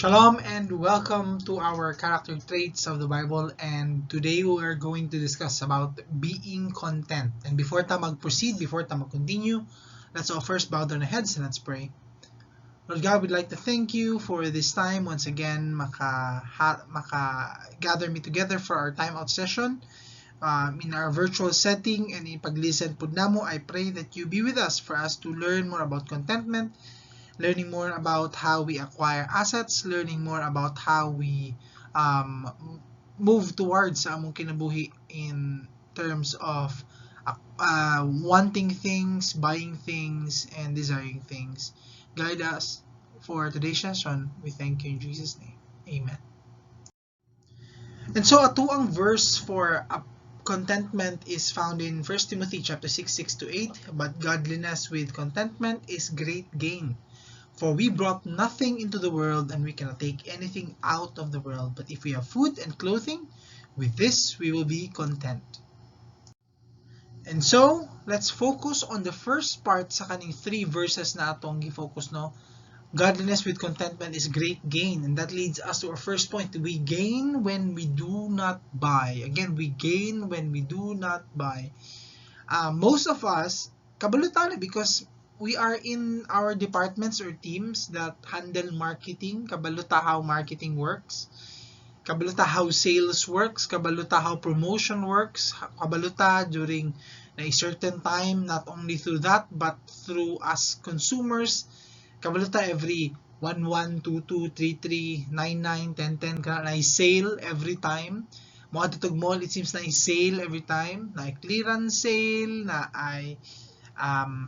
Shalom and welcome to our character traits of the Bible, and today we are going to discuss about being content. And before ta mag-proceed, before ta mag-continue, let's all first bow down our heads and let's pray. Lord God, we'd like to thank you for this time once again maka gather me together for our time out session in our virtual setting and ipag-listen pud namo. I pray that you be with us for us to learn more about contentment, learning more about how we acquire assets, learning more about how we move towards sa among kinabuhi in terms of wanting things, buying things, and desiring things. Guide us for today's session. We thank you in Jesus' name. Amen. And so ato ang verse for contentment is found in 1 Timothy chapter 6, 6 to 8. "But godliness with contentment is great gain. For we brought nothing into the world, and we cannot take anything out of the world. But if we have food and clothing, with this we will be content." And so, let's focus on the first part sa kaning three verses na atong gi-focus, no? Godliness with contentment is great gain. And that leads us to our first point. We gain when we do not buy. Again, we gain when we do not buy. Most of us, kabalo ta because we are in our departments or teams that handle marketing. Kabalo ta how marketing works. Kabalo ta how sales works. Kabalo ta how promotion works. Kabalo ta during a certain time, not only through that, but through us consumers. Kabalo ta every 1, 1, 2, 2, 3, 3, 9, 9, 10, 10 kana na sale every time. Mo adto mall, it seems na sale every time, na clearance sale, na ay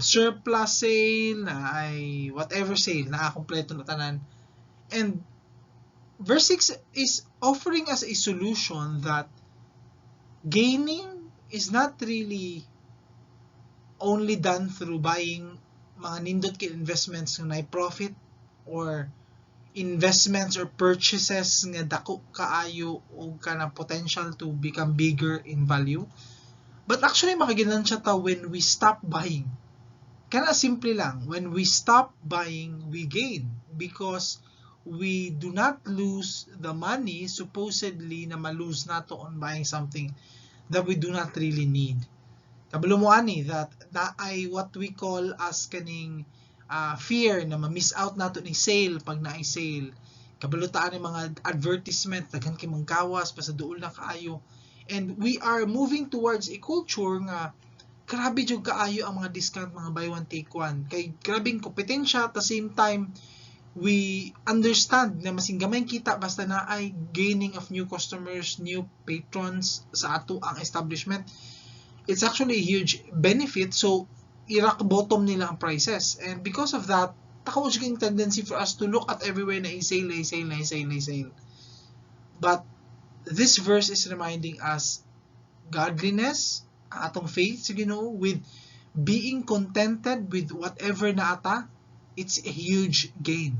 surplus sale, na ay whatever sale, na kompleto na tanan. And verse 6 is offering us a solution that gaining is not really only done through buying mga nindot kay investments nga naay profit or investments or purchases nga dako kaayo o kana potential to become bigger in value. But actually, makaginansya ta when we stop buying. Kana simple lang, when we stop buying, we gain because we do not lose the money supposedly na ma-lose nato on buying something that we do not really need. Kabalo mo ani that naay what we call as kaning fear na ma-miss out nato ni sale pag naay sale. Kabalo ta ani mga advertisement, daghan kay manggawas basta duol na kaayo. And we are moving towards a culture nga grabe jud kaayo ang mga discount, mga buy one take one. Kay grabeng kompetensya. At the same time, we understand na masing gamay kita basta naay gaining of new customers, new patrons sa ato ang establishment. It's actually a huge benefit. So, i-rock bottom nila ang prices. And because of that, dako yung tendency for us to look at everywhere na sale, na sale, na sale, na sale. But this verse is reminding us godliness, ang atong faith sa Ginoo with being contented with whatever naa ta, it's a huge gain.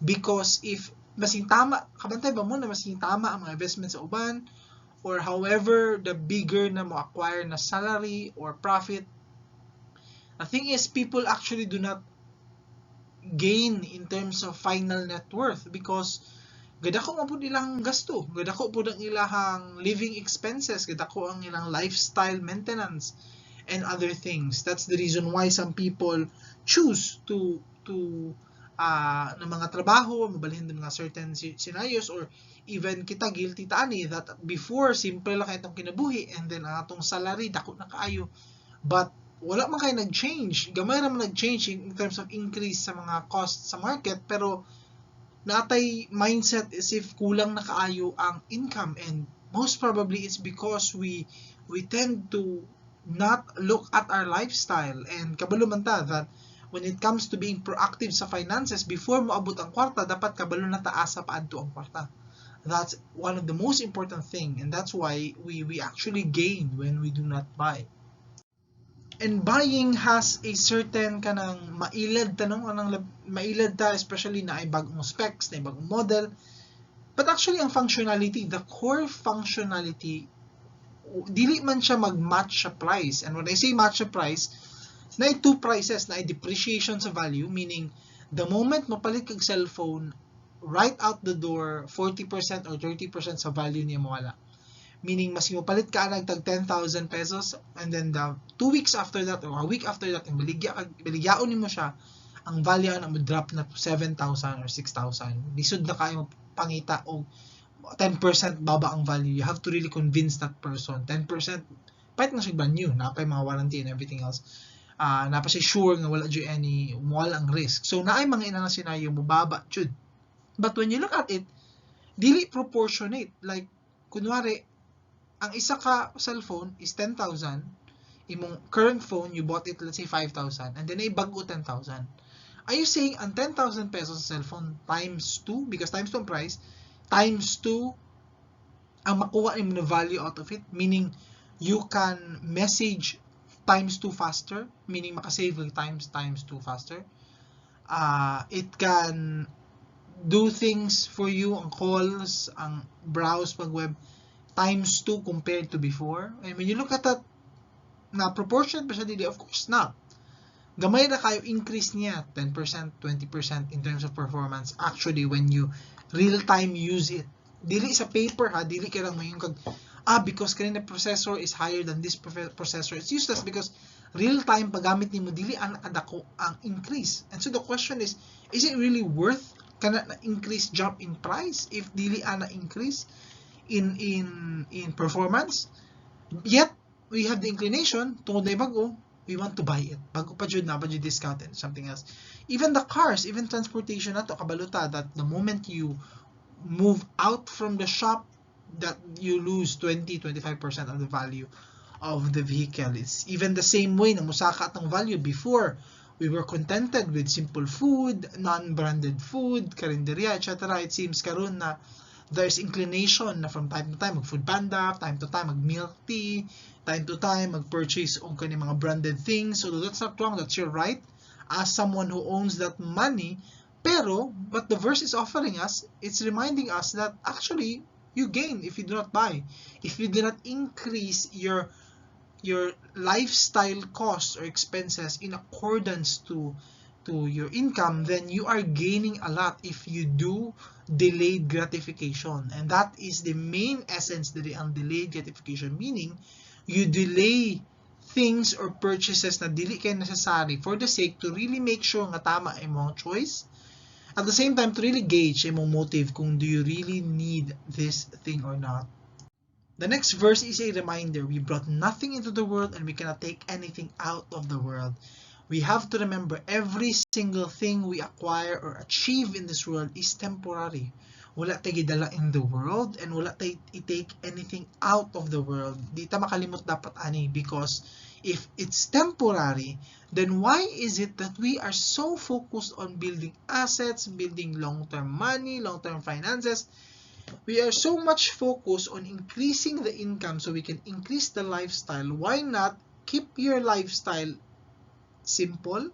Because if masing tama, kabantay ba mo na masing tama ang mga investment sa uban, or however the bigger na mo acquire na salary or profit, the thing is, people actually do not gain in terms of final net worth because gadako man pud ilang gasto, gadako pud ang ilahang living expenses, gadako ang ilang lifestyle maintenance and other things. That's the reason why some people choose to ng mga trabaho, mabalhin ng mga certain scenarios, or even kita, guilty ta ani that before simple lang kay itong kinabuhi and then ang atong salary dako na kaayo. But wala man kay nag-change. Gamay ra man nag-change in terms of increase sa mga cost sa market, pero naa tay mindset as if kulang na kaayo ang income, and most probably it's because we tend to not look at our lifestyle. And kabalo man ta that when it comes to being proactive sa finances, before moabot ang kwarta, dapat kabalo na ta asa paadto ang kwarta. That's one of the most important thing, and that's why we actually gain when we do not buy. And buying has a certain kanang mailad tanong kanang mailad ta, especially na ay bagong specs, na ay bagong model. But actually, ang functionality, the core functionality, dili man siya mag-match sa price. And when I say match sa price, na two prices, na depreciation sa value, meaning the moment mopalit kag cellphone Right out the door, 40% or 30% sa value niya mawala. Meaning, mas palit ka anag tag 10,000 pesos and then the 2 weeks after that or a week after that, yung baligyaon nimo siya, ang value na mo drop na 7,000 or 6,000. Lisod na kayo pangita og 10% baba ang value. You have to really convince that person. 10%, palit na siya brand new, naa pay mga warranty and everything else. Naa pa siya sure nga wala jud any, wala ang risk. So, naay mga inana scenario, mubaba jud. But when you look at it, dili proportionate. Like, kunwari, ang isa ka cellphone is 10,000, imong current phone, you bought it, let's say, 5,000, and then ay bago 10,000. Are you saying ang 10,000 pesos sa cellphone times 2, because times 2 ang price, times 2 ang makuha nimo na value out of it, meaning you can message times 2 faster, meaning makasave kag times 2 faster? It can do things for you, ang calls, ang browse pag web, times 2 compared to before. And when you look at that, na proportionate ba siya dili? Of course not. Gamay ra kayo increase niya, 10%, 20% in terms of performance actually when you real time use it. Dili sa paper ha, dili kay lang moingon kag because kani na processor is higher than this processor. It's useless because real time paggamit nimo, dili ang kadako ang increase. And so the question is it really worth kana na increase jump in price if dili ana increase in performance? Yet we have the inclination, tungod na bago, we want to buy it. Bago pa jud, naa pa jud discount and something else. Even the cars, even transportation nato, kabalo ta that the moment you move out from the shop, that you lose 20 25% of the value of the vehicle. It's even the same way na musaka atong value. Before, we were contented with simple food, non-branded food, karinderya, etc. It seems karon na there's inclination na from time to time mag Food Panda, time to time mag milk tea, time to time mag-purchase og kani mga branded things. So that's not wrong, that's your right as someone who owns that money. Pero what the verse is offering us, it's reminding us that actually you gain if you do not buy. If you do not increase your lifestyle costs or expenses in accordance to your income, then you are gaining a lot if you do delayed gratification. And that is the main essence diri, ang delayed gratification, meaning you delay things or purchases na dili kay necessary for the sake to really make sure nga tama imong choice. At the same time, to really gauge imong motive kung do you really need this thing or not. The next verse is a reminder. We brought nothing into the world and we cannot take anything out of the world. We have to remember every single thing we acquire or achieve in this world is temporary. Wala tay gidala in the world and wala tay i-take anything out of the world. Di ta makalimot dapat ani because if it's temporary, then why is it that we are so focused on building assets, building long-term money, long-term finances? We are so much focused on increasing the income so we can increase the lifestyle. Why not keep your lifestyle simple,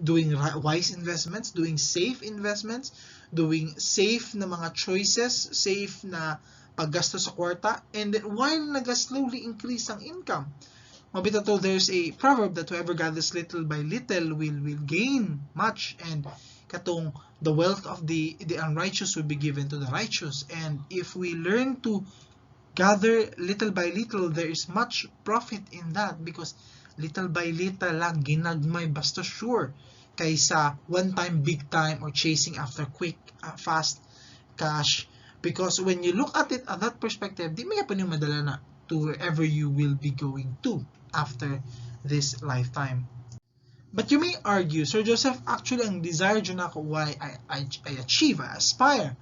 doing wise investments, doing safe investments, doing safe na mga choices, safe na paggasto sa kwarta, and then while naga-slowly increase ang income? Mao bitaw to, there's a proverb that whoever gathers little by little will gain much, and katong the wealth of the unrighteous will be given to the righteous. And if we learn to gather little by little, there is much profit in that because little by little lang, ginagmay basta sure, kaysa one time big time or chasing after quick, fast cash, because when you look at it at that perspective, di man gyapon madala na to wherever you will be going to after this lifetime. But you may argue, "Sir Joseph, actually ang desire jud nako why I achieve, I aspire,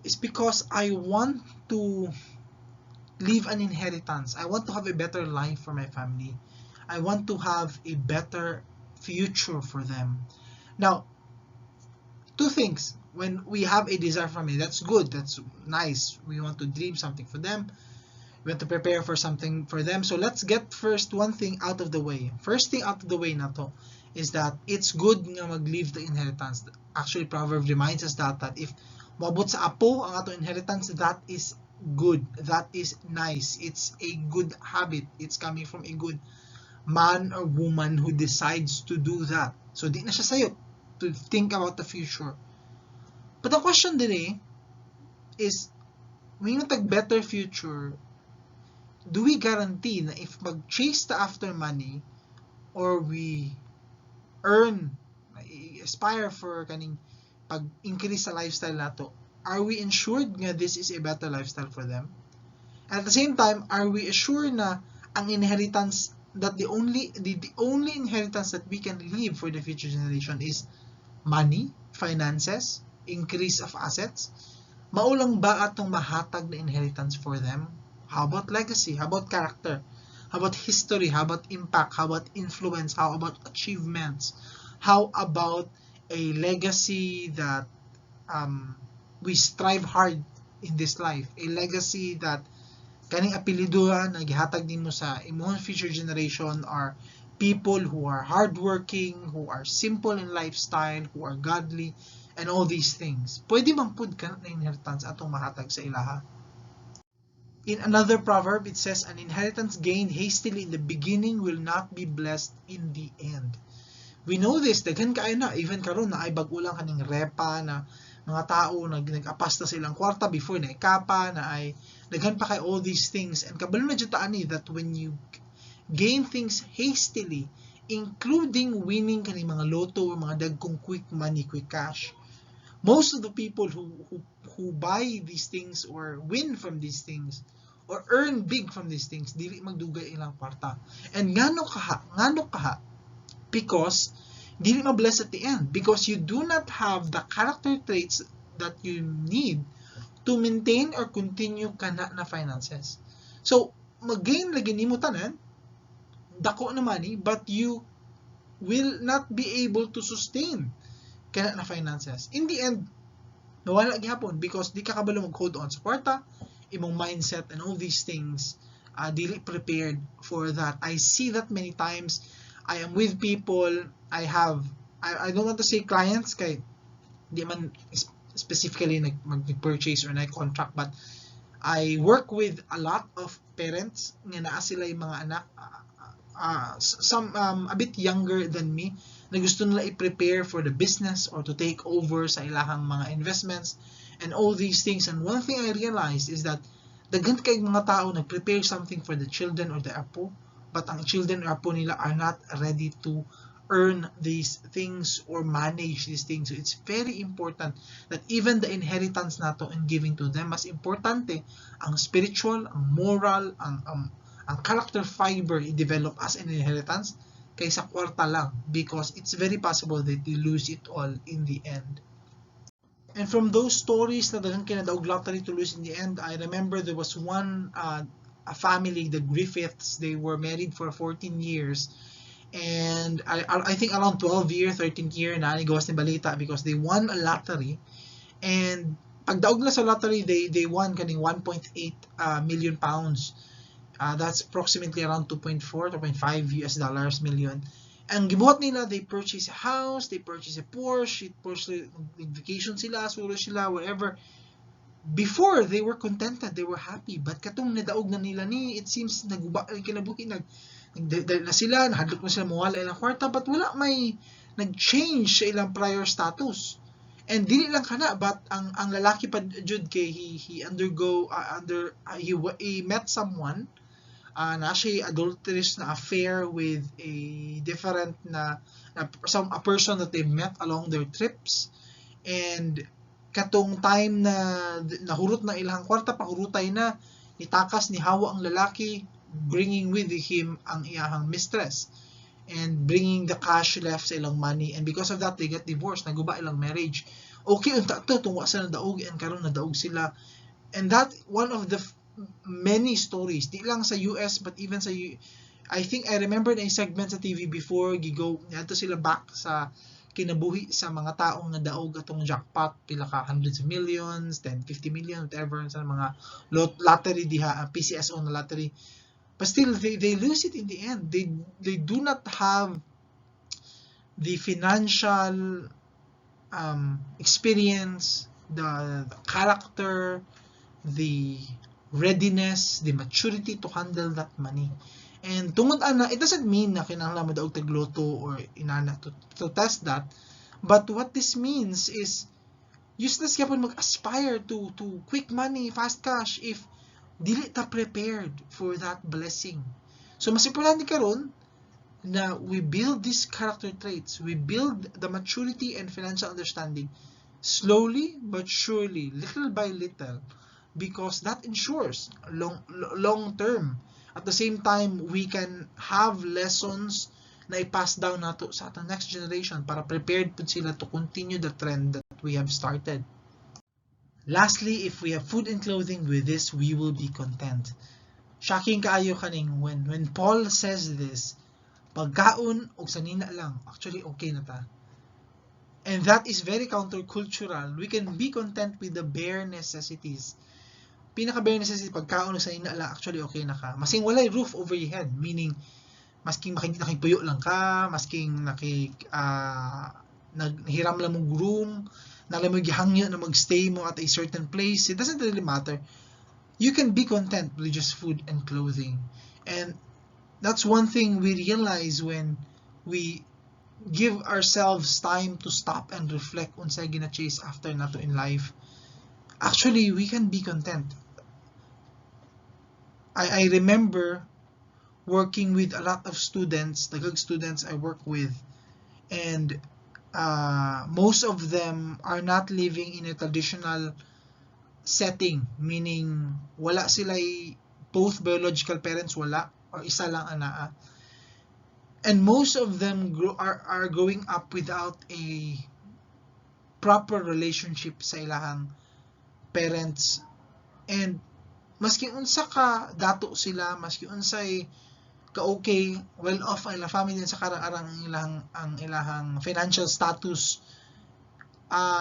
is because I want to leave an inheritance. I want to have a better life for my family. I want to have a better future for them." Now, two things. When we have a desire for family, that's good, that's nice. We want to dream something for them. We want to prepare for something for them. So let's get first one thing out of the way. First thing out of the way nato is that it's good nga mag-leave the inheritance. Actually, proverb reminds us that if moabot sa apo ang ato inheritance, that is good. That is nice. It's a good habit. It's coming from a good man or woman who decides to do that. So di na siya sayop. to think about the future. But the question diri is, may tag better future, do we guarantee na if mag-chase ta after money or we earn, aspire for kaning pag-increase sa lifestyle nato, are we ensured nga this is a better lifestyle for them? At the same time, are we assured na ang inheritance that the only inheritance that we can leave for the future generation is money, finances, increase of assets? Mao lang ba atong mahatag na inheritance for them? How about legacy? How about character? How about history? How about impact? How about influence? How about achievements? How about a legacy that we strive hard in this life? A legacy that kaning apelyido na gihatag nimo sa imong future generation are people who are hardworking, who are simple in lifestyle, who are godly, and all these things. Pwede man pud kana na inheritance atong mahatag sa ilaha. In another proverb, it says, "An inheritance gained hastily in the beginning will not be blessed in the end." We know this, daghan kaayo na, even karon naay bag-o lang kaning repa na mga tao nag-apas na silang kwarta before na ikapa naay daghan pa kay all these things, and kabalo na jud ta ani that when you gain things hastily, including winning kaning mga lotto or mga dagkong quick money, quick cash, most of the people who buy these things or win from these things or earn big from these things, dili magdugay ilang kwarta. And ngano kaha? Ngano kaha? Because dili ma-bless at the end, because you do not have the character traits that you need to maintain or continue kana na finances. So, mag-gain lagi nimo tanan, dako na money, but you will not be able to sustain kana na finances. In the end, nawala gihapon because di ka kabalo mag-hold on sa kwarta, imong mindset and all these things, dili prepared for that. I see that many times. I am with people, I don't want to say clients kay di man specifically nag mag-purchase or nag-contract, but I work with a lot of parents nga naa sila yung mga anak, some a bit younger than me, na gusto nila i-prepare for the business or to take over sa ilahang mga investments and all these things. And one thing I realized is that daghan kay mga tao nag-prepare something for the children or the apo, but ang children or apo nila are not ready to earn these things or manage these things. So it's very important that even the inheritance nato and giving to them, mas importante ang spiritual, ang moral, ang character fiber i-develop as an inheritance kaysa kwarta lang, because it's very possible that they lose it all in the end. And from those stories na daghan kinadaog lottery to lose in the end, I remember there was one a family, the Griffiths. They were married for 14 years. And I think around 12 year, 13 year na ni gawas ni balita because they won a lottery. And pagdaog na sa lottery, they won kaning 1.8 million pounds. That's approximately around 2.4, 2.5 US dollars million. Ang gibuhat nila, they purchase a house, they purchase a Porsche, they purchase, vacation sila, solo sila, whatever. Before, they were contented, they were happy. But katong nadaog na nila ni, it seems naguba ang kinabuhi, nag na sila, nahadlok na sila mawala ilang kwarta, but wala may nag-change sa ilang prior status. And dili lang kana, but ang lalaki pa jud kay he undergo under he met someone na siya adulterous na affair with a different na some a person that they met along their trips. And katong time na nahurot na ilang kwarta, pahurutay na, nitakas, nihawa ang lalaki, bringing with him ang iyahang mistress and bringing the cash left sa ilang money. And because of that, they get divorced. Naguba ilang marriage. Okay unta to tungwa sa nadaog, and karon nadaog sila. And that one of the many stories, di lang sa US but even sa I think I remember na segment sa TV before, gigo adto sila back sa kinabuhi sa mga taong nadaog atong jackpot, pila ka hundreds of millions, 10, 50 million, whatever, sa mga lottery diha, PCSO na lottery. But still, they lose it in the end. They do not have the financial experience, the character, the readiness, the maturity to handle that money. And tungod ana, it doesn't mean na kinahanglan mo daog tag lotto or inana to test that. But what this means is useless gyapon mag-aspire to quick money, fast cash if dili ta prepared for that blessing. So mas importante karon na we build these character traits, we build the maturity and financial understanding slowly but surely, little by little, because that ensures long term. At the same time, we can have lessons na i-pass down nato sa atong next generation para prepared pud sila to continue the trend that we have started. Lastly, if we have food and clothing, with this we will be content. Shocking kaayo kaning when Paul says this, pagkaon og sanina lang, actually okay na ta. And that is very countercultural. We can be content with the bare necessities. Pinaka bare necessity, pagkaon og sanina lang, actually okay na ka. Masking walay roof over your head, meaning masking nakipuyo lang ka, masking naghiram lang mong room, naa mo gihangyo na magstay mo at a certain place, it doesn't really matter. You can be content with just food and clothing. And that's one thing we realize when we give ourselves time to stop and reflect unsay gina-chase after nato in life. Actually, we can be content. I remember working with a lot of students, the good students I work with, and most of them are not living in a traditional setting, meaning wala sila both biological parents, wala, or isa lang ang naa. And most of them are growing up without a proper relationship sa ilahang parents. And maski unsa ka dato sila, maski unsay ka okay, well off ang ilang family sa karang-arang ang ilahang financial status,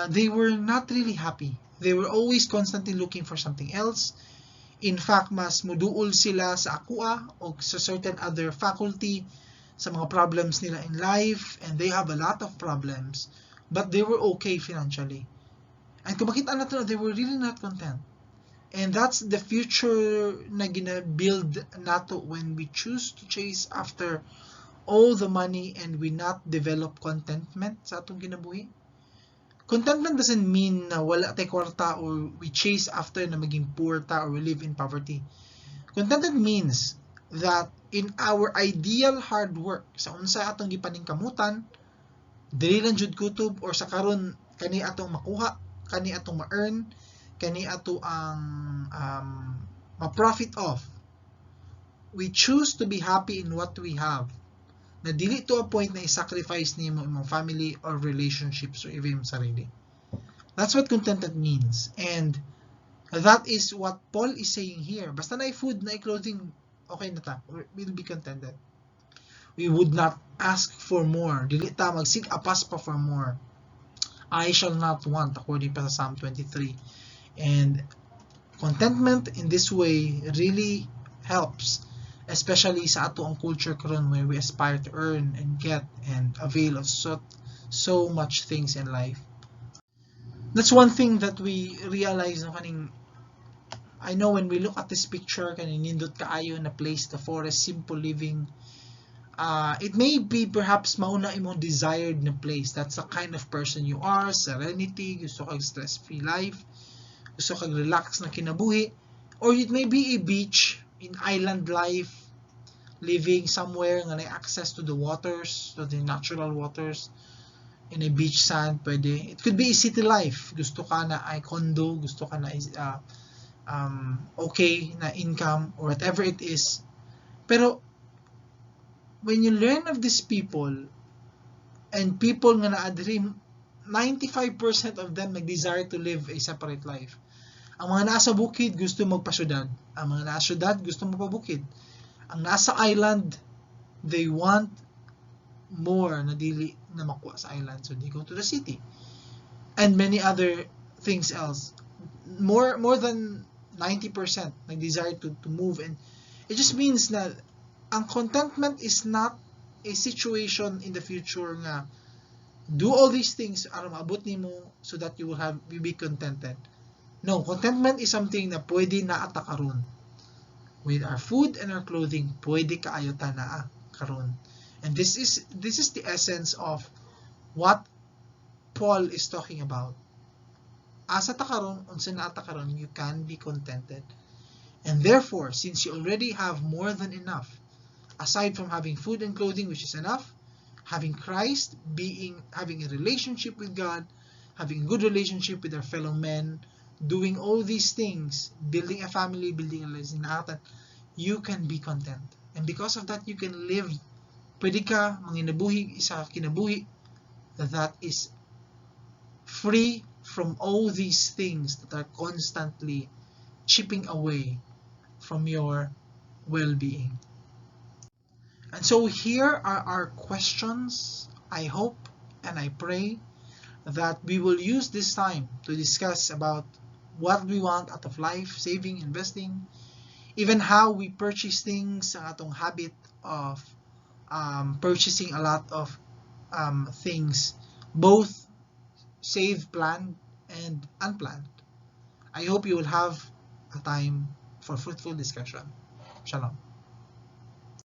they were not really happy. They were always constantly looking for something else. In fact, mas muduol sila sa akua o sa certain other faculty sa mga problems nila in life, and they have a lot of problems, but they were okay financially. And kung makita nato, they were really not content. And that's the future na gina-build nato when we choose to chase after all the money and we not develop contentment sa atong kinabuhi. Contentment doesn't mean na wala tay kwarta or we chase after na maging poor ta or we live in poverty. Contentment means that in our ideal hard work, sa unsa atong gipaningkamutan, dili lang jud kutob or sa karon kani atong makuha, kani atong ma-earn, kani ato ang ma-profit off. We choose to be happy in what we have. Na dili to a point na i-sacrifice nimo imong family or relationships or even imong sarili. That's what contentment means. And that is what Paul is saying here. Basta na food, na clothing, okay na ta. We'll be contented. We would not ask for more. Dili ta magsigapas pa for more. "I shall not want," according pa sa Psalm 23. And contentment in this way really helps, especially sa ato ang culture karon where we aspire to earn and get and avail of so much things in life. That's one thing that we realize, no, kaning I know when we look at this picture, kaning nindot kaayo na place, the forest, simple living, it may be perhaps mauna imong desired na place. That's the kind of person you are, serenity, gusto kag stress-free life, gusto kag relax na kinabuhi, or it may be a beach in island life, living somewhere nga naay access to the waters, to the natural waters, in a beach sand, pwede. It could be a city life. Gusto ka na ay condo, gusto ka na okay na income, or whatever it is. Pero, when you learn of these people, and people nga naa diri, 95% of them nag-desire to live a separate life. Ang mga nasa bukid, gusto magpasyudad. Ang mga nasa syudad, gusto magpabukid. Ang nasa island, they want more na dili na makuha sa island. So they go to the city. And many other things else. More than 90% nag-desire to move, and it just means na ang contentment is not a situation in the future nga do all these things aron maabot nimo so that you will have you be contented. No, contentment is something na pwede na ata karon. With our food and our clothing, pwede kaayo ta naa karon. And this is the essence of what Paul is talking about. Asa ta karon, unsa naa ta karon, you can be contented. And therefore, since you already have more than enough, aside from having food and clothing, which is enough, having Christ, being having a relationship with God, having a good relationship with our fellow men, doing all these things, building a family, building a life, you can be content. And because of that, you can live. Pwede ka manginabuhi isa kinabuhi that is free from all these things that are constantly chipping away from your well-being. And so here are our questions. I hope and I pray that we will use this time to discuss about what we want out of life, saving, investing, even how we purchase things, ang atong habit of purchasing a lot of things, both save, planned, and unplanned. I hope you will have a time for fruitful discussion. Shalom.